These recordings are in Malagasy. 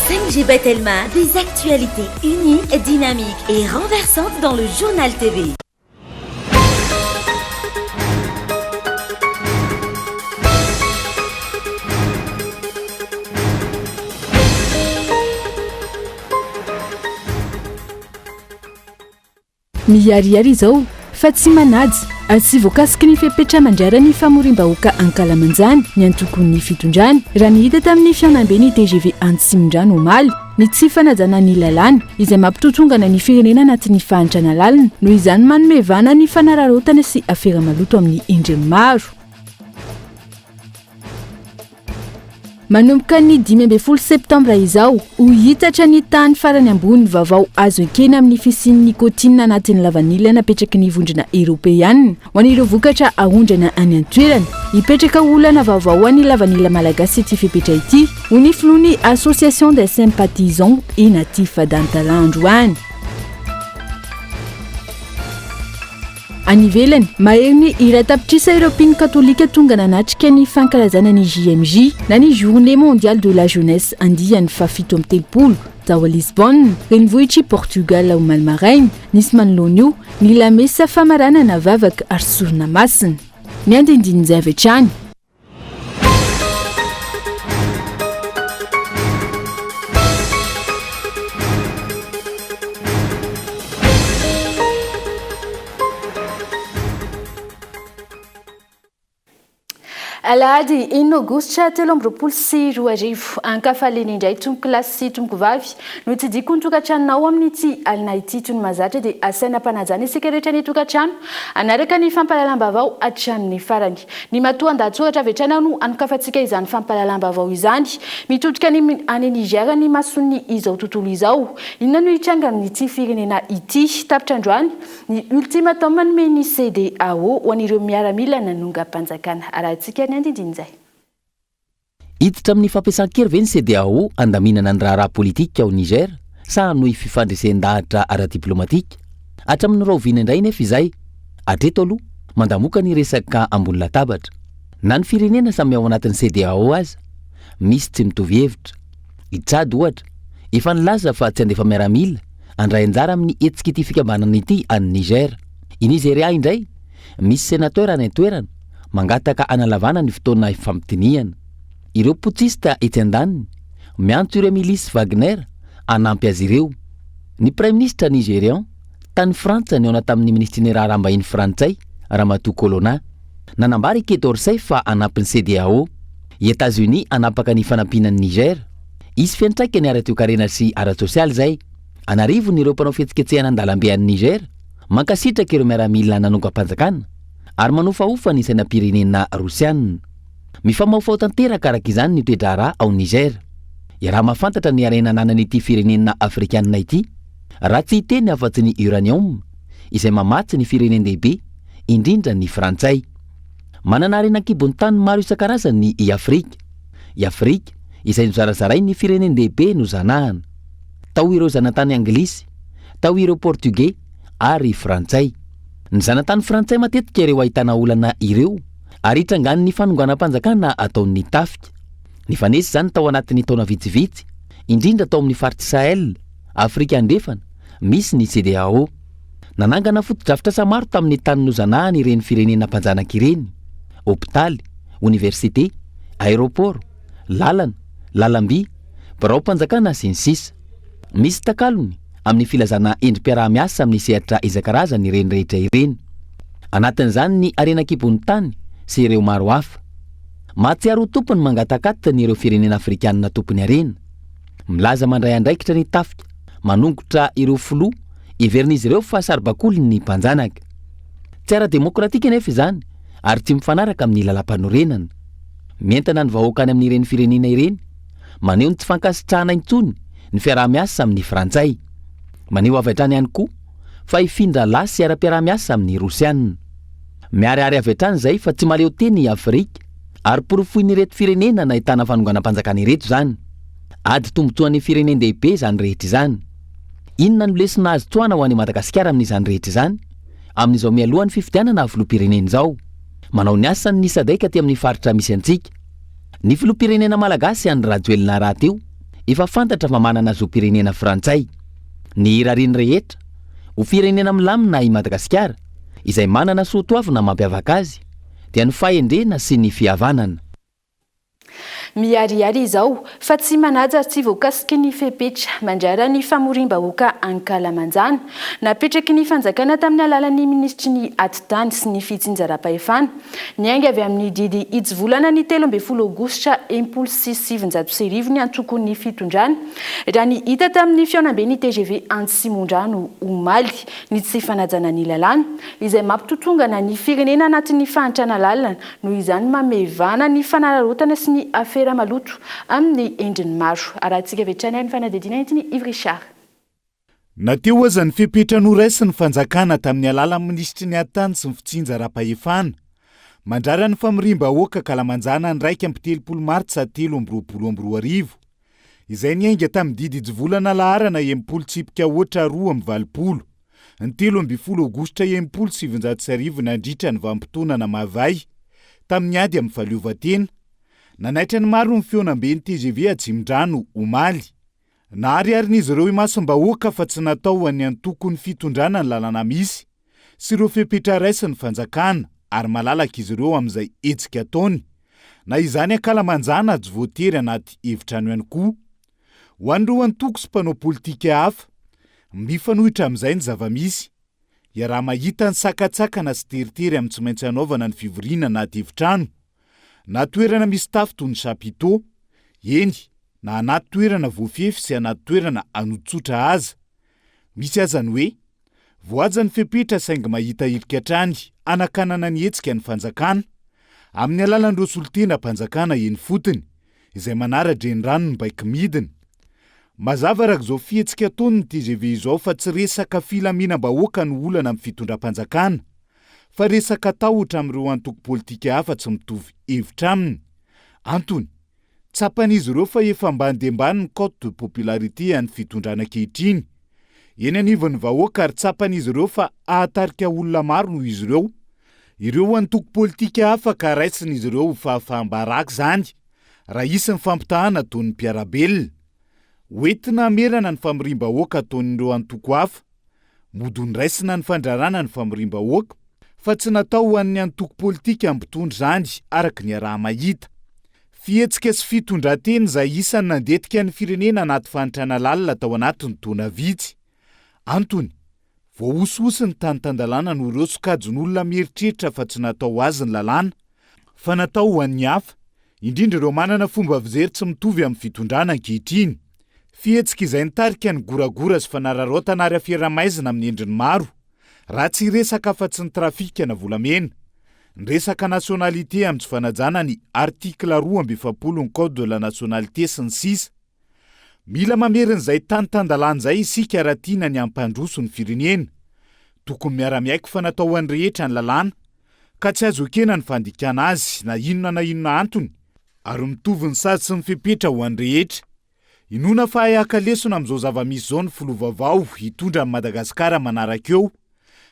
5G by Telma, des actualités uniques, dynamiques et renversantes dans le Journal TV. Miharihary izao fa tsy manaja ary tsy voakasiky ny fepetra mandrara ny famoriam-bahoaka ankalamanjana ny antokon'ny fitondrana, raha ny hita tamin'ny fihaonamben'ny tgv Antsimondrano omaly. Ny tsy fanajana ny lalàna, izay mampitotongana ny firenena anatin'ny fahantrana lalina, noho izany manome vahana ny fanararaotana sy afera maloto amin'ny endriny maro. Manomboka ny 15 septambra izao, ho hitatra ny tany farany ambony vaovao azo ekena amin'ny fisian'ny nicotine anatin'ny lavanila napetraky ny Vondrona Eoropeana ho an'ireo vokatra aondrana any an-toerana. Hipetraka ho olana vaovao ho an'ny lavanila malagasy ity fepetra ity, hoy ny filohan'ny Association des sympathisants et natifs d'Antalaha androany. Any ivelany, maherin'ny 1 tapitrisa ireo mpino katolika tonga nanatrika ny fankalazana ny JMJ na ny Journée mondiale de la jeunesse andiany faha-37 tao Lisbonne, renivohitr'i Portugal omaly maraina. Nisy manoloana io ny lamesa famaranana vavaka ary sorona masina. Ny andindinin'izay avy hatrany. Alahady enina aogositra 2023, ankafaliana indray tompokolahy sy tompokovavy no tsidihiko ny tokantranonao amin'ity alina ity. Toy ny mahazatra dia asaina am-panajana isika rehetra ny tokantrano hanaraka ny fampahalalam-baovao hatramin'ny farany. Ny matoandahatsoratra avy hatrany no hanokafantsika izany fampahalalam-baovao izany. Mitodika any any Niger ny mason'ny izao tontolo izao. Inona no hitranga amin'ity firenena ity? Tapitra androany ny ultimatum nomen'ny CEDEAO ho an'ireo miaramila nanongam-panjakana. Arahintsika ny andindinin'izay. Hiditra amin'ny fampiasan-kery ve ny CEDEAO handaminana ny raharaha politika ao Niger sa hanohy fifandresen-dahatra ara-diplomatika? Hatramin'ny rahoviana indray nefa izay? Hatreto aloha, mandamoka ny resaka ambony latabatra. Na ny firenena samy ao anatin'ny CEDEAO aza, misy tsy mitovy hevitra. I Tchad, ohatra, efa nilaza fa tsy handefa miaramila handray anjara amin'ny hetsik'ity fikambanana ity any Niger. I Nizeria indray, misy senateur any an-toerana mangataka hanalavana ny fotoana ifampidinihana. Ireo potsista etsy andaniny, miantso ireo milisy Wagner hanampy azy ireo. Ny praiminisitra Nigerian, tany Frantsa nihaona tamin'ny minisitry ny raharaham-bahiny frantsay, Ramatoa Colonna. Nanambara i Quai d'Orsay fa hanampy ny CEDEAO. I Etazonia hanapaka ny fanampiana an'i Niger. Hisy fiantraikany ara-toekarena sy ara-tsosialy izay. An'arivony ireo mpanao fihetsiketsehana an-dalambe any Niger, mankasitraka ireo miaramila nanongam-panjakana. ary manofahofa ny sainam-pirenena Rosiana. Mifamahofaho tanteraka araka izany ny toe-draharaha ao Niger. Iaraha-mahafantatra ny harena ananan'ity firenena Afrikana ity, raha tsy hiteny afa-tsy ny uranium, izay mamatsy ny firenen-dehibe, indrindra ny Frantsay. Manana harena an-kibon'ny tany maro isan-karazany i Afrika. I Afrika, izay nozarazarain'ny firenen-dehibe nozanahana. Tao ireo zanatany Anglisy, tao ireo Portugais ary Frantsay. Ny zanatany frantsay matetika ireo ahitana olana ireo ary itrangan'ny fanonganam-panjakana ataon'ny tafika. Nifanesy izany tao anatin'ny taona vitsivitsy, indrindra tao amin'ny faritr'i Sahel, Afrika Andrefana, misy ny CEDEAO. Nanangana fotodrafitrasa maro tamin'ny tany nozanahany ireny firenena mpanjanaka ireny, hopitaly, oniversite, aéroport, lalana, lalamby, biraom-panjakana sy ny sisa. Misy takalony amin'ny filazana endri-piaraha-miasa amin'ny sehatra isan-karazany ireny rehetra ireny. Anatin'izany ny harena an-kibon'ny tany sy ireo maro hafa. Mahatsiaro ho tompony mangatakatiny ireo firenena afrikanina tompon'ny harena. Milaza mandray andraikitra ny tafika, manongotra ireo filoha heverin'izy ireo fa saribakolin'ny mpanjanaka. Tsy ara-demokratika anefa izany ary tsy mifanaraka amin'ny lalàmpanorenana. Mientana ny vahoaka any amin'ireny firenena ireny Maneho ny tsy fankasitrahana intsony ny fiaraha-miasa amin'ny Frantsay. Maneho avy hatrany ihany koa fa hifindra lasy hiara-piaraha-miasa amin'ny Rosiana. Miharihary avy hatrany izay fa tsy mahaleo tena i Afrika ary porofoin'ireto firenena nahitana fanonganam-panjakana ireto izany. Ady tombontsoan'ny firenen-dehibe izany rehetra izany. Inona no lesona azo tsoahana ho an'i Madagasikara amin'izany rehetra izany amin'izao mialoha ny fifidianana filoham-pirenena izao? Manao ny asany ny Sadec aty amin'ny faritra misy antsika. Ny filoham-pirenena malagasy Andry Rajoelina rahateo efa fantatra fa manana zom-pirenena frantsay. Ny irarian'ny rehetra, ho firenena milamina i Madagasikara, izay manana soatoavina mampiavaka azy, dia ny fahendrena sy ny fihavanana. Miharihary izao fa tsy manaja ary tsy voakasiky ny fepetra mandrara ny famoriam-bahoaka ankalamanjana napetraky ny fanjakana tamin'ny alalan'ny minisitry ny Atitany sy ny fitsinjaram-pahefana niainga avy amin'ny didy hitsivolana ny 13 aogositra 1960 ny antokon'ny fitondrana raha ny hita tamin'ny fihaonamben'ny tgv Antsimondrano omaly. Ny tsy fanajana ny lalàna, izay mampitotongana ny firenena anatin'ny fahantrana lalina, noho izany mamevana ny fanararaotana sy ny afera maloto amin'ny endriny maro. Arahantsika avy hatrany ary ny fanadihadiana entin'i Yves Richard. Na teo aza ny fepetra noraisin'ny fanjakana tamin'ny alalan'ny minisitry ny Atitany sy ny fitsinjaram-pahefana, mandrara ny famoriam-bahoaka ankalamanjana ny 31 martsa 2023, izay niainga tamin'ny didy hitsivolana laharana 60 tsipika aotra 82, ny 13 aogositra 1960 nandritra ny vanim-potoana namavay tamin'ny ady amin'ny fahaleovantena. Nanaitra ny maro ny fihaonamben'ny tgv Atsimondrano omaly. Nahariharin'izy ireo imasom-bahoaka fa tsy natao ho an'ny antokon'ny fitondrana ny lalana misy sy ireo fepetra raisin'ny fanjakana ary malalaka izy ireo amin'izay hetsika ataony, na izany ankalamanjana tsy voatery anaty efitrano ihany koa. Ho an'ireo antoko sy mpanao politika hafa, mifanohitra amin'izay ny zava-misy. Iaraha-mahita ny sakantsakana sy teritery amin'ny tsy maintsy hanaovana ny fivoriana anaty efitrano, na toerana misy tafo toy ny chapiteau, eny na anaty toerana voafefy sy anaty toerana an'olon-tsotra aza. Misy aza ny hoe, voahaja ny fepetra saingy mahita hirika hatrany hanakanana ny hetsika ny fanjakana, amin'ny alalan'ireo solontenam-panjakana eny ifotony, izay manara-drenirano ny baiko midina. Mazava araka izao fihetsika ataon'ny tgv izao fa tsy resaka filaminam-bahoaka no olana amin'ny fitondram-panjakana, fa resaka tahotra amin'ireo antoko politika hafa tsy mitovy hevitra aminy. Antony, Tsapan'izy ireo fa efa ambany dia ambany ny cote de popularité an'ny fitondrana ankehitriny eny anivon'ny vahoaka ary tsapan'izy ireo fa hahatarika olona maro noho izy ireo ireo antoko politika hafa ka raisin'izy ireo ho fahafaham-baraka izany raha hisy ny fampitahana ataon'ny mpiara-belona hoentina hamerana ny famoriam-bahoaka ataon'ireo antoko hafa Mody ho noraisina ny fandrarana ny famoriam-bahoaka fa tsy natao ho an'ny antoko politika mpitondra izany araka ny iaraha-mahita. Fihetsika sy fitondran-tena izay isan'ny nandetika ny firenena anaty fahantrana lalina tao anatin'ny taona vitsy. Antony, voahosihosy ny tany tan-dalàna noho ireo sokajin'olona mieritreritra fa tsy natao ho azy ny lalàna fa natao ho an'ny hafa, indrindra ireo manana fomba fijery tsy mitovy amin'ny fitondrana ankehitriny. Fihetsika izay nitarika ny goragora sy fanararaotana ary afera maizina amin'ny endriny maro, raha tsy hiresaka afa-tsy ny trafikana volamena. Ny resaka nationalité amin'ny tsy fanajana ny article 42 ny code de la nationalité sy ny sisa Mila mamerina izay tany tan-dalàna izay isika raha tiana ny hampandroso ny firenena. Tokony miara-miaiky fa natao ho an'ny rehetra ny lalàna, ka tsy azo ekena ny fandikana azy na inona na inona antony, ary mitovy ny sazy sy ny fepetra ho an'ny rehetra. Inoana fa hay haka lesona amin'izao zava-misy izao ny filoha vaovao hitondra an'i Madagasikara manaraka eo,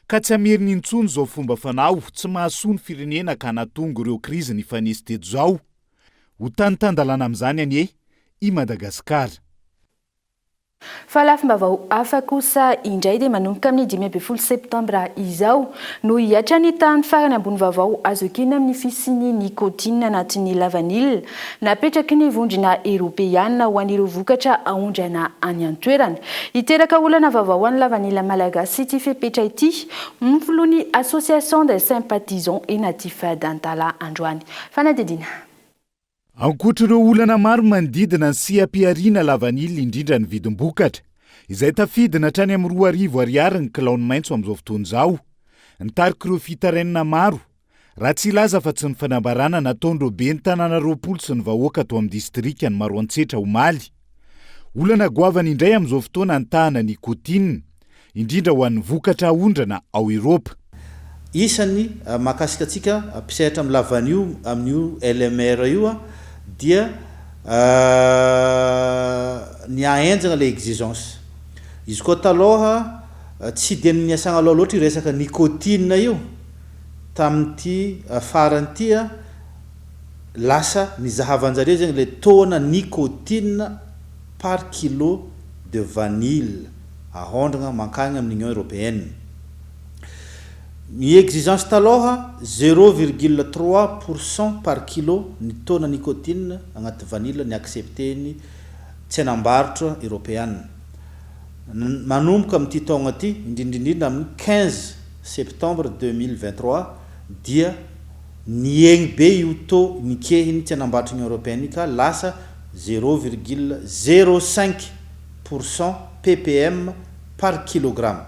ka tsy hamerina intsony izao fomba fanao tsy mahasoa ny firenena ka nahatonga ireo krizy nifanesy teto izao. Ho tany tan-dalàna amin'izany anie i Madagasikara. Fa lafim-baovao hafa kosa indray dia manomboka amin'ny 15 septambra izao no hihatra ny tahan'ny farany ambony vaovao azo ekena amin'ny fisian'ny nicotine anatin'ny lavanila napetraky ny vondrona eropeana ho an'ireo vokatra aondrana any an-toerana. Hiteraka olana vaovao ho an'ny lavanila malagasy ity fepetra ity, hoy ny filohan'ny Association des sympathisants et natifs d'Antalaha androany. Fanadihadiana. Ankoatra ireo olana maro manodidina ny seha-pihariana lavanila indrindra ny vidim-bokatra, izay tafidina hatrany amin'ny 2000 ariary ny kilaon'ny maitso amin'izao fotoana izao, nitarika ireo fitarainana maro, raha tsy hilaza afa-tsy ny fanambarana nataon'ireo ben'ny tanàna 20 sy ny vahoaka tao amin'ny distrikan'i Maroantsetra omaly. Olana goavana indray amin'izao fotoana ny tahana nicotine, indrindra ho an'ny vokatra aondrana ao Eropa. Isany mahakasika antsika mpisehatra amin'ny lavanio amin'io LMR io dia ny hahenjana ilay exigence. Izy koa taloha tsy dia niasana aloha loatra io resaka nicotine io tamin'ity farany ity lasa nizahavan-jareo zegny ilay taux-na nicotine. par kilo de vanille ahondragna mankagny amin'ny Union Européenne. Ny exigence talôha zéro virgule trois pour cent par kilo ny taux-na nicotine agnaty vanille ny accepter-ny tsenam-barotra eropeana. Manomboka amin'ity taogna ty, indrindra indrindra amin'ny quinze septembre 2023 dia nihegny be io taux nikehin'ny tsenam-barotry Union Européenne io ka lasa zéro virgule zéro cinq pour cent ppm par kilogramme.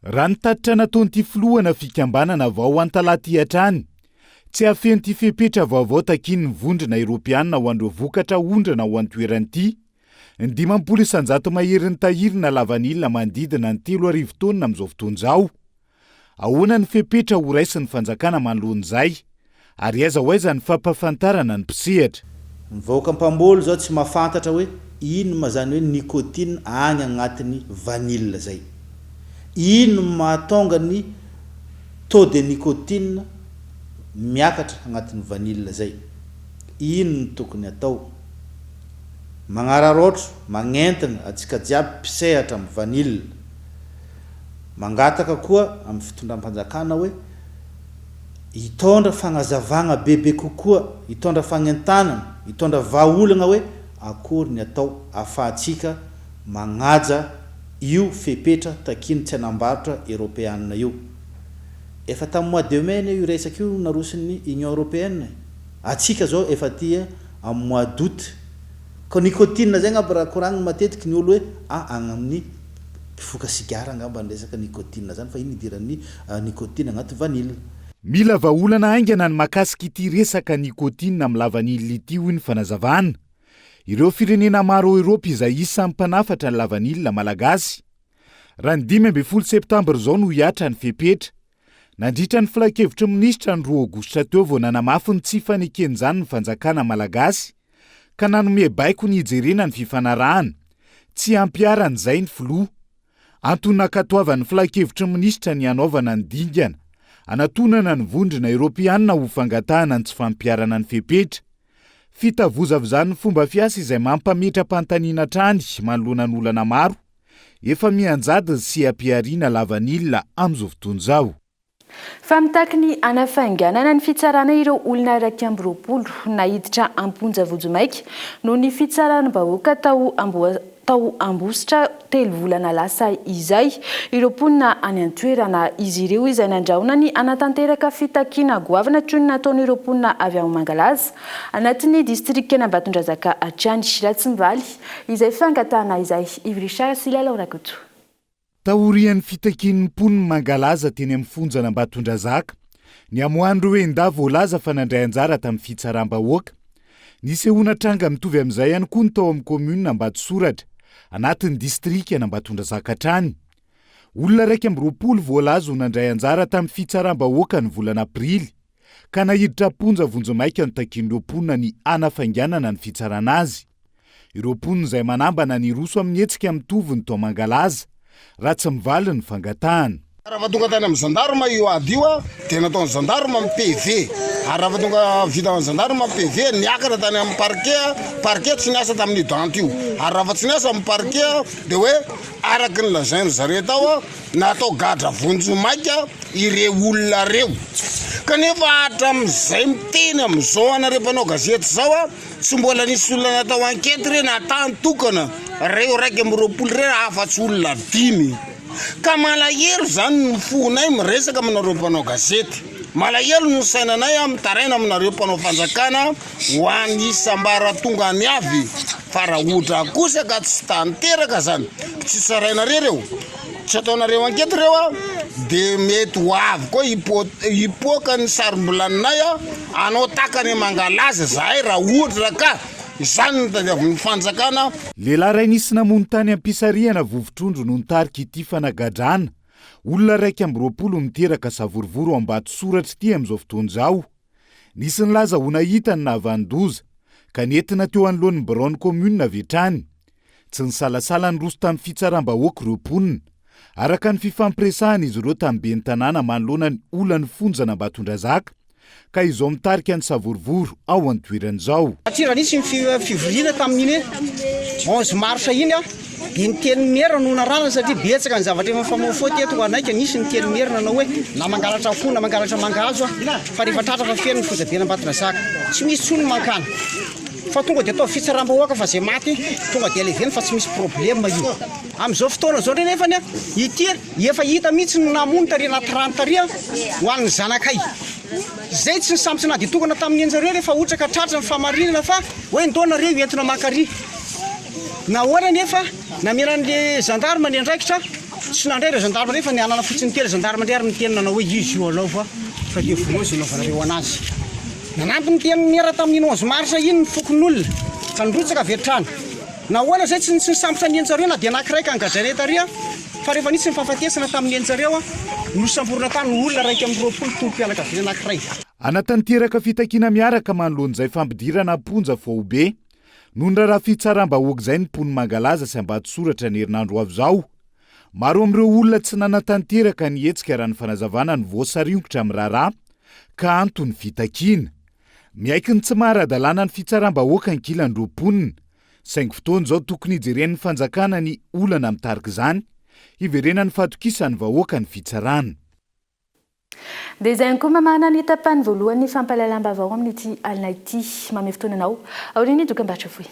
Raha ny tatitra nataon'ity filohana fikambanana vao Antalaha ity hatrany, tsy hahafeno ity fepetra vaovao takian'ny Vondrona Eoropeanina ho an'ireo vokatra aondrana ao an-toerana ity, ny 50% maherin'ny tahirina lavanila manodidina ny 3000 taonina amin'izao fotoana izao. Ahoana ny fepetra ho raisin'ny fanjakana manoloana izay? Ary aiza ho aiza ny fampahafantarana ny mpisehatra? Ny vahoaka mpamboly zao tsy mahafantatra hoe ino ma zany hoe nicotine agny agnatin'ny vanille zay. Ino mahatonga ny taux de nicotine miakatra agnatin'ny vanille zay. Ino no tokony atao. Magnararaotra, magnentana atsika jiaby mpisehatra am vanille. Mangataka koa amin'ny fitondram-panjakana hoe hitondra fagnazavagna bebe kokoa, hitondra fagnentanana, hitondra vahaolagna hoe akory ny atao ahafahantsika magnaja io fepetra takian'ny tsenam-barotra eropeanina io. Efa tamin'ny mois de mai anie io resaka io naroson'ny Union Européenne e. Atsika zao efa aty amin'ny mois d'août. Ka nicotine zay angamba raha koragniny matetiky ny olo hoe ah agny amin'ny mpifoka sigara angamba ny resaka nicotine zany fa ino idiran'ny nicotine agnaty vanille. Mila vahaolana haingana ny mahakasika ity resaka nicotine amin'ny lavanila ity hoy ny fanazavana. Ireo firenena maro ao Eropa izay isan'ny mpanafatra ny lavanila malagasy. Raha ny 15 septambra izao no hihatra ny fepetra. Nandritra ny filankevitry ny minisitra ny roa aogositra teo vao nanamafy ny tsy faneken'izany ny fanjakana malagasy ka nanome baiko ny hijerena ny fifanarahana tsy hampiharana izay ny filoha. Antony nankatoavan'ny filankevitry ny minisitra ny hanaovana ny dingana hanatonana ny vondrona eoropeanina ho fangatahana ny tsy fampiharana ny fepetra fitavozavozan'ny fomba fiasa izay mampametra-panontaniana hatrany manoloana ny olana maro Efa mianjady ny seha-pihariana lavanila amin'izao fotoana izao. Fa mitaky ny hanafainganana ny fitsarana ireo olona 21 naiditra am-ponja vonjimaika noho ny fitsaram-bahoaka tao tao Ambositra telo volana lasa izay. Ireo mponina any an-toerana, izy ireo izay nandrahona ny hanatanteraka fitakiana goavana toy ny nataon'ireo mponina avy ao Mangalaza, anatin'ny distrikan'Ambatondrazaka hatrany. Ratsimivaly. Izay fangatahana izay. Yves Richard sy Lalao Rakoto. Taorian'ny fitakian'ny mponin'i Mangalaza teny amin'ny fonjan'Ambatondrazaka, ny hamoahan'ireo enin-dahy voalaza fa nandray anjara tamin'ny fitsaram-bahoaka. Nisehoana tranga mitovy amin'izay ihany koa ny tao amin'ny kaominina Ambatosoratra, anatin'ny distrikan'Ambatondrazaka hatrany. Olona 21 voalaza ho nandray anjara tamin'ny fitsaram-bahoaka ny volana aprily. ka naiditra am-ponja vonjimaika notakian'ireo mponina ny hanafainganana ny fitsarana azy. Ireo mponina izay manambana ny hiroso amin'ny hetsika mitovy ny tao Mangalaza raha tsy mivaly ny fangatahana. Raha tonga tany amin'ny zandarma io ady io dia nataon'ny zandarma ny PV ary raha tonga vita amin'ny zandarma ny PV niakatra tany amin'ny parquet, parquet tsy niasa tamin'io dante io ary raha tsy niasa amin'ny parquet dia hoe araka ny lazain-dry zareo tao natao gadra vonjimaika ireo olona ireo. Kanefa hatramin'izay miteny amin'izao anareo mpanao gazety izao aho, tsy mbola nisy olona natao enquête re na tany tokana ireo 21 ireo afa-tsy olona dimy. Ka malahelo izany ny fonay miresaka aminareo mpanao gazety. Malahelo ny sainanay mitaraina aminareo mpanao fanjakana ho an'ny isam-baratongany avy fa raha ohatra kosa ka tsy tanteraka zany, tsy tsarainareo reo, tsy ataonareo enquête reo a, de mety ho avy koa hipoaka ny sarom-bilaninay a, hanao takany mangalaza zahay raha ohatra ka izany no tadiavin'ny fanjakana. Lehilahy iray nisy namono tany am-pisarihana vovotrondro no nitarika ity fanagadrana olona 21 niteraka savorovoro ao Ambatosoratra ity amin'izao fotoana izao. Nisy nilaza ho nahita ny nahavanon-doza, ka nentina teo anoloan'ny biraon'ny kaominina avy hatrany. Tsy nisalasala niroso tamin'ny fitsaram-bahoaka ireo mponina. Araka ny fifampiresahan'izy ireo tamin'ny ben'ny tanàna manoloana ny olan'ny fonjan'Ambatondrazaka. ka izao mitarika ny savorovoro ao an-toerana izao. Satria raha nisy ny fivoriana tamin'iny 11 mars iny dia ny teny mera no narahana satria betsaka ny zavatra efa nifamofoa teto ho anay ka nisy ny teny mera nanao hoe na mangalatra akoho na mangalatra mangahazo fa rehefa tratra fa feno ny fozaben'Ambatondrazaka tsy misy intsony ny mankany fa tonga dia ataovy fitsaram-bahoaka fa izay maty tonga dia aleveno fa tsy misy problème io. Amin'izao fotoana izao indray nefany ity efa hita mihitsy ny namono tary anaty rano tary ho an'ny zanakay. Izay tsy nisambotra na dia tokana tamin'ny enjareo rehefa ohatra ka tratra ny fahamarinana fa hoe ndao nareo entina maka ary. Nahoana nefa namelan'le gendarme ny andraikitra tsy nandray ireo gendarme ireo fa ny hanana fotsiny telo gendarme indray ary niteny nanao hoe izy io alao fa fa dia vonoa izay nanaovanareo anazy. Nanampy ny teny niera tamin'iny 11 mars iny ny fokonolona fa nirotsaka avy hatrany. Nahoana izay tsy tsy nisambotra ny enjareo na dia anankiray ka nogadrainay tary fa rehefa nisy ny fahafatesana tamin'ny enjareo nosamborina tany ny olona 21 tompom-pianakaviana anankiray. Hanatanteraka fitakiana miaraka manoloana izay fampidirana am-ponja faobe noho ny raharaha fitsaram-bahoaka izay ny mponin'i Mangalaza sy Ambatosoratra ny herinandro ho avy izao. Maro amin'ireo olona tsy nanatanteraka ny hetsika raha ny fanazavana no voasaringotra amin'ny raharaha ka anton'ny fitakiana. Miaiky ny tsy maha ara-dalàna ny fitsaram-bahoaka ankilan'ireo mponina, saingy fotoana izao tokony hijeren'ny fanjakana ny olana mitarika izany, hiverenan'ny fahatokisan'ny vahoaka ny fitsarana. Dia izay ihany koa mamahana ny tapany voalohan'ny fampahalalam-baovao amin'ity alina ity. Manome fotoana anao aorian'ny dokambarotra fohy.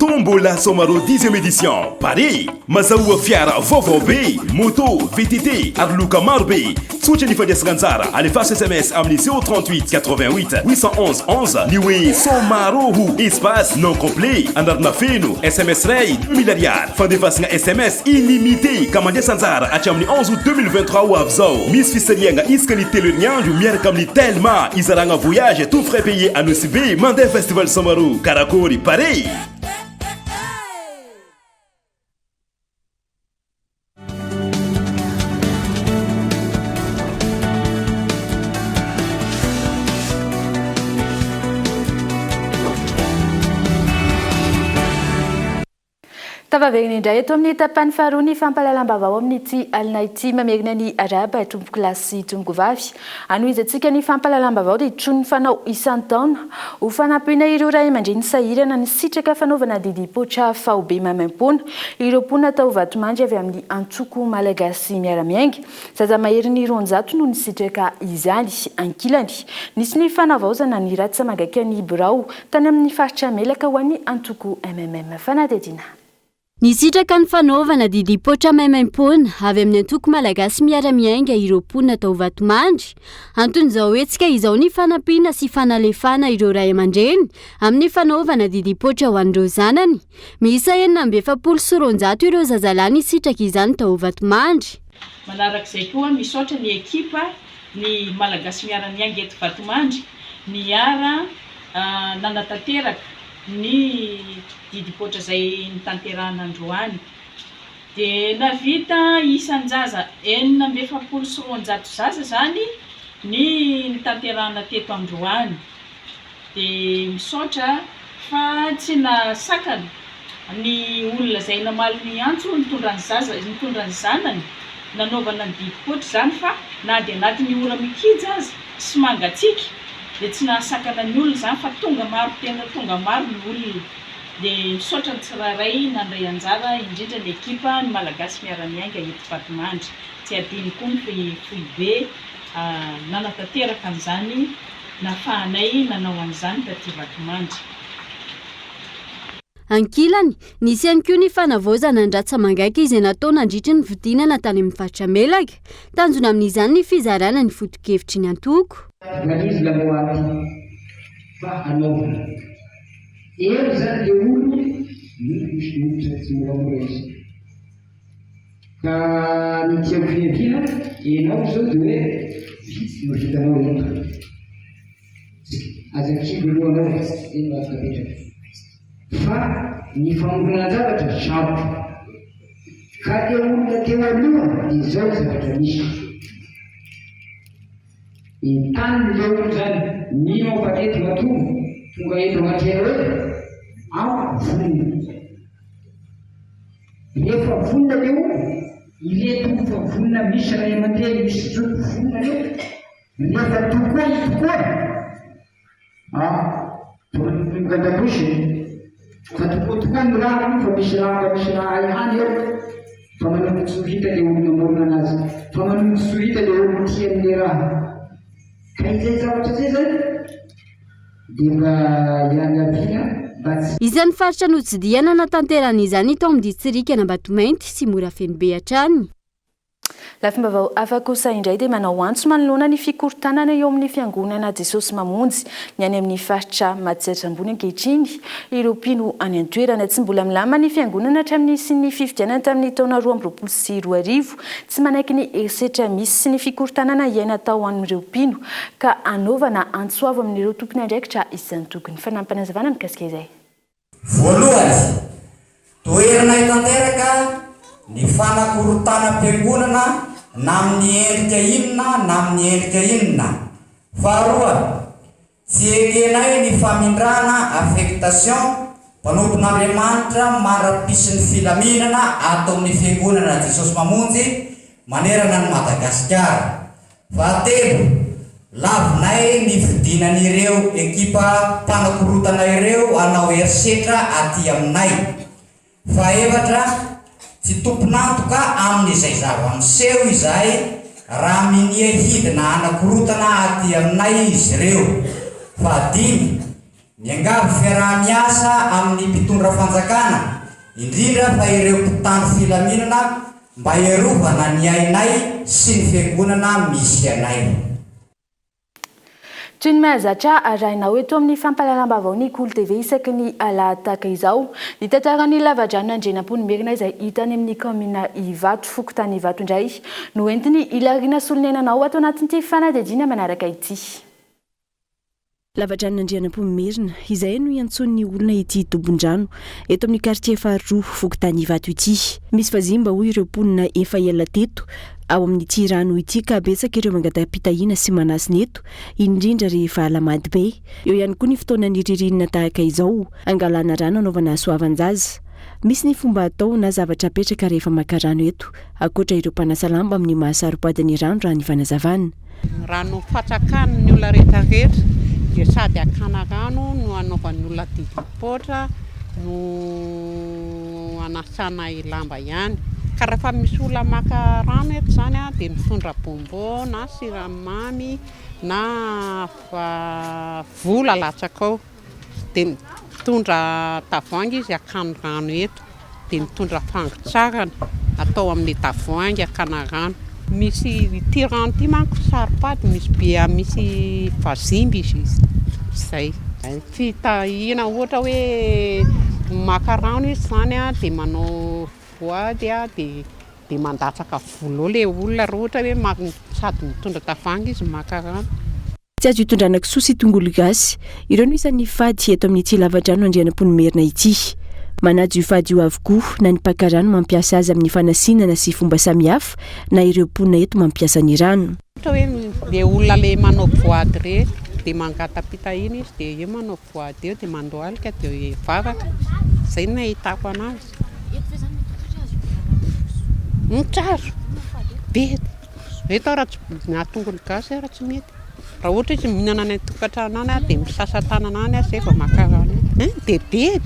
Tombola Somaro dixième édition Paris Mazahoa fiara vaovao be, moto, VTT ary loka maro be. Tsotra ny fandraisana anjara, alefaso sms amin'ny 038 88 811 11 ny hoe Somaro ho espace nom complet, anarana feno, sms iray 2000 ariary. Fandefasana sms illimité ka mandraisa anjara hatramin'ny 11 août 2023 ho avy izao. Misy fisarihana isaka ny telo herinandro miaraka amin'ny Telma, izaragna voyage tout frais payé à Nosy Be mandeha festival Somaro. Karakôry pare! Tafaverina indray eto amin'ny tapany faharoa ny fampahalalam-baovao amin'ity alina ity. Mamerina ny arahaba tompokolahy sy tompokovavy. Hanohizantsika ny fampahalalam-baovao dia toy ny fanao isan-taona ho fanampiana ireo ray aman-dreny sahirana nisitraka fanaovana didim-poitra faobe maimaimpoana ireo mponina tao Vatomandry avy amin'ny antoko Malagasy Miara-Miainga. Zaza maherin'ny 200 no nisitraka izany. Ankilany, nisy ny fanavaozana ny ratsa-mangaikan'ny birao tany amin'ny faritra Melaka ho an'ny antoko mmm. Fanadihadiana. Nisitraka ny fanaovana didim-poitra maimaimpoana avy amin'ny antoko Malagasy Miara-Miainga ireo mponina tao Vatomandry. Anton'izao hetsika izao ny fanampiana sy fanalefahana ireo ray aman-dreny amin'ny fanaovana didim-poitra ho an'ireo zanany. Miisa 246 ireo zazalahy nisitraka izany tao Vatomandry. Manarak'izay koa misaotra ny ekipa ny Malagasy Miara-Miainga eto Vatomandry niara nanatanteraka ny didim-poatra izay notanterahana androany. Dia nahavita isan-jaza 246 zaza izany ny notanterahana teto androany. Dia misaotra fa tsy nahasakana ny olona izay namaly ny antso nitondra ny zaza, nitondra ny zanany nanaovana ny didim-poatra izany fa na dia anatin'ny ora mikija aza sy mangatsiaka dia tsy nahasakana ny olona izany fa tonga maro tena tonga maro ny olona. Dia misaotra ny tsirairay nandray anjara indrindra ny ekipa ny Malagasy Miara-Miainga eto Vatomandry. Tsy adino koa ny foibe nanatanteraka an'izany nafahanay nanao an'izany taty Vatomandry. Ankilany, nisy ihany koa ny fanavaozana ny ratsa-mangaika izay natao nandritry ny fidinana tany amin'ny faritra Melaky. Tanjona amin'izany ny fizarana ny foto-kevitry ny antoko. Organise la moaty fa anaovana. Eo zany le olo no misy miditra tsy moramora izy. Ka ny tiako fiaviana, enao zao de hoe vitsy no vitanao eto. Aza kivy aloha anao, zay no azoko apetraka. Fa ny famoronan-javatra sarotra. Ka le olona teo aloha dia izao ny zavatra misy. Entaniny le olona zany, mino aho fa reto matoa. Tonga eto anatrehanao eto aho vonona. Rehefa vonona le olona, ireto efa vonona misy ray aman-dreny, misy zoky vonona reo, rehefa tokoa i tokoa, ah, tonga an-dakozia, fa tokoa tokoa ny raha aloha fa misy raha mba misy raha ihany eo, fa manomboka tsy ho hita le olona namorona anazy, fa manomboka tsy ho hita le olona tia an'le raha. Ka izay zavatra izay zany dia mba iangaviana mba tsy. Isan'ny faritra notsidihana hanatanterahana izany tao amin'ny distrikan'Ambatomainty sy Morafenobe hatrany. Lafim-baovao hafa kosa indray dia manao antso manoloana ny fikorontanana eo amin'ny fiangonana Jesosy Mamonjy ny any amin'ny faritra Matsiatra Ambony ankehitriny ireo mpino any an-toerana. Tsy mbola milamina ny fiangonana hatramin'ny nisian'ny fifidianana tamin'ny taona 2022. Tsy manaiky ny herisetra misy sy ny fikorontanana iaina atao amin'ireo mpino ka anaovana antso avo amin'ireo tompon'andraikitra isan-tokony. Fanampinazavana mikasika izay. Voalohany, toherinay tanteraka ny fanakorontanam-piangonana na amin'ny endrika inona na amin'ny endrika inona. Faharoa, Tsy ekenay ny famindrana, affectation, mpanompon'Andriamanitra mandra-pisin'ny filaminana ato amin'ny Fiangonana Jesosy Mamonjy manerana an'i Madagasikara. Fahatelo, lavinay ny fidinan'ireo ekipa mpanakorotana ireo hanao herisetra aty aminay. Fahefatra, tsy tompon'antoka amin'izay zava-miseho izahay raha minia hidina hanakorotana aty aminay izy ireo. Fahadimy, miangavy fiaraha-miasa amin'ny mpitondra fanjakana, indrindra fa ireo mpitandro filaminana mba hiarovana ny ainay sy ny fiangonana misy anay. Toy ny mahazatra, arahinao eto amin'ny fampahalalam-baovao ny Kolo TV isaky ny alahady tahaka izao. Ny tantaran'ny lavadranon'Andrianampoinimerina izay hita any amin'ny kaominina Ivato, fokontany Ivato indray no entin'i Hilariana Soloniainanao ato anatin'ity fanadihadiana manaraka ity. Lavadranon'Andrianampoinimerina, izay no iantsoan'ny olona ity dobon-drano eto amin'ny kartie faharoa, fokontany Ivato ity. Misy vazimba hoy ireo mponina efa ela teto ao amin'ity rano ity ka betsaka ireo mangatam-pitahiana sy manasina eto, indrindra rehefa alahamady be. Eo ihany koa ny fotoanan'ny ririnina tahaka izao, angalana rano anaovana hasoavan-jaza. Misy ny fomba atao na zavatra apetraka rehefa maka rano eto, ankoatra ireo mpanasa lamba amin'ny maha saro-pady ny rano raha ny fanazavana. Rano fatsakan'ny olona rehetra rehetra dia sady hakana rano no hanaovan'ny olona didim-poatra no hanasana lamba ihany. Ka rehefa misy olona maka rano eto izany dia mitondra bonbon na siramamy na vola latsaka ao. Dia mitondra tavoahangy izy hakany rano eto. Dia mitondra fangotsarana atao amin'ilay tavoahangy hakana rano. Misy ity rano ity manko saro-pady misy be misy vazimba izy izay. Fitahiana ohatra hoe maka rano izy izany dia manao voady dia dia mandatsaka vola eo ilay olona raha ohatra hoe sady mitondra tavoahangy izy maka rano. Tsy azo itondrana kisoa sy tongolo gasy. Ireo no isan'ny fady eto amin'ity lavadrano Andrianampoinimerina ity. Manaja io fady io avokoa na ny mpaka rano mampiasa azy amin'ny fanasinana sy fomba samihafa na ireo mponina eto mampiasa ny rano. Ohatra hoe le olona le manao voady ireny dia mangata-pitahiana izy dia eo manao voady eo dia mandohalika dia mivavaka, izay no nahitako anazy. Tsy azo, be, eto raha tsy na tongolo gasy ara tsy mety. Raha ohatra izy mihinana any an-tokantrano any dia misasa tanana any zay vao maka rano eo. Dia bedy,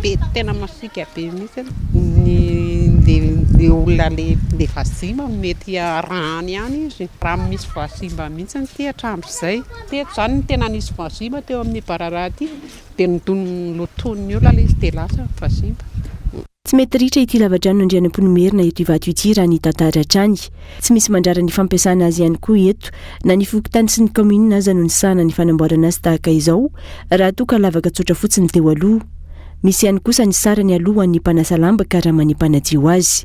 bedy tena masiaka be mihitsy. Ny le olona le le vazimba no mety arahany ihany izy. Raha misy vazimba mihitsy ity hatramin'izay. Teto izany no tena nisy vazimba teo amin'ny bararaha ity dia nolotoin'ny olona ilay izy dia lasa ny vazimba. Tsy mety ritra ity lavadranon'Andrianampoinimerina eto Ivato ity raha ny tantara hatrany. Tsy misy mandrara ny fampiasana azy ihany koa eto. Na ny fokontany sy ny kaominina aza no nisahana ny fanamboarana azy tahaka izao raha toa ka lavaka tsotra fotsiny teo aloha. Misy ihany kosa ny sarany aloa ho an'ny mpanasa lamba karaman'ny mpanadio azy.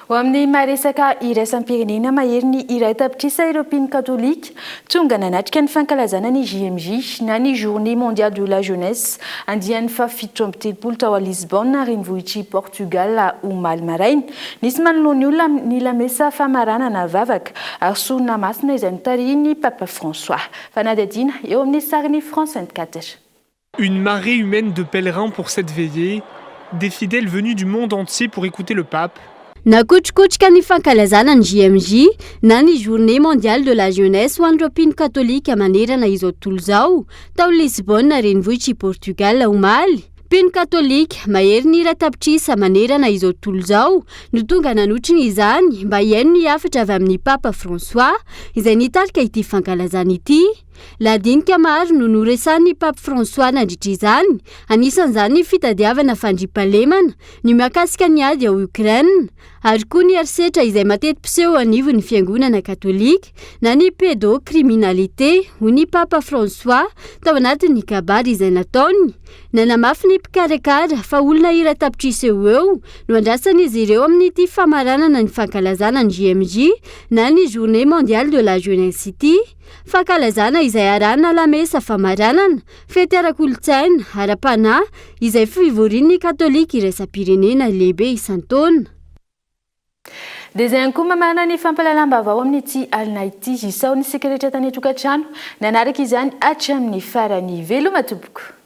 Ho amin'ny maha resaka iraisam-pirenena, maherin'ny 1 tapitrisa ireo mpino katolika tonga nanatrika ny fankalazana ny JMJ na ny Journée mondiale de la jeunesse andiany faha-37 tao Lisbonne, renivohitr'i Portugal, omaly maraina. Nisy manoloan'ny olona ny lamesa famaranana, vavaka ary sorona masina izay notarihin'ny Papa François. Fanadihadiana eo amin'ny sarin'ny France 24. Une marée humaine de pèlerins pour cette veillée, des fidèles venus du monde entier pour écouter le pape. Nakotrokotroka ny fankalazana ny JMJ na ny Journée mondiale de la jeunesse ho an'ireo mpino katolika manerana izao tontolo izao tao Lisbonne, renivohitr'i Portugal, omaly. Mpino katolika mahery ny 1 tapitrisa manerana izao tontolo izao no tonga nanotrona izany mba hihaino ny hafatra avy amin'ny Papa François izay nitarika ity fankalazana ity. Lahadinika maro no noresahin'ny Pape François nandritra izany, anisan'izany ny fitadiavana fandriampahalemana, ny mahakasika ny ady ao Ukraine, ary koa ny herisetra izay mateti-piseho anivon'ny fiangonana katolika na ny pédocriminalité, hoy ny Papa François tao anatin'ny kabary izay nataony. Nanamafy ny mpikarakara fa olona 1 tapitrisa eo eo no andrasan'izy ireo amin'ity famaranana ny fankalazana ny JMJ na ny Journée mondiale de la jeunesse ity. Fankalazana izay arahana lamesa famaranana, fety ara-kolontsaina, ara-panahy, izay fivorian'ny katolika iraisam-pirenena lehibe isan-taona. Dia izay ihany koa mamarana ny fampahalalam-baovao amin'ity alina ity. Isaorana isika rehetra tany an-tokantrano nanaraka izany hatramin'ny farany. Veloma tompoko.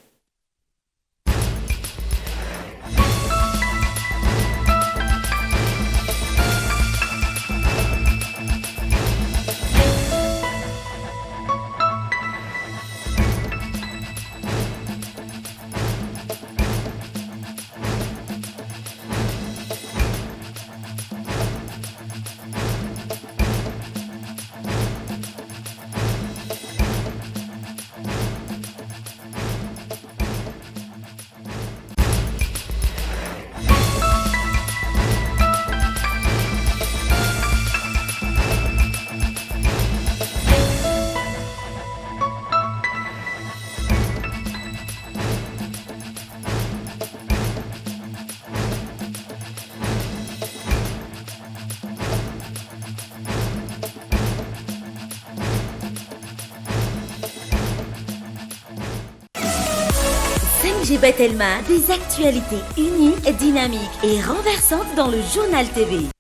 5G by Telma, des actualités uniques, dynamiques et renversantes dans le journal TV.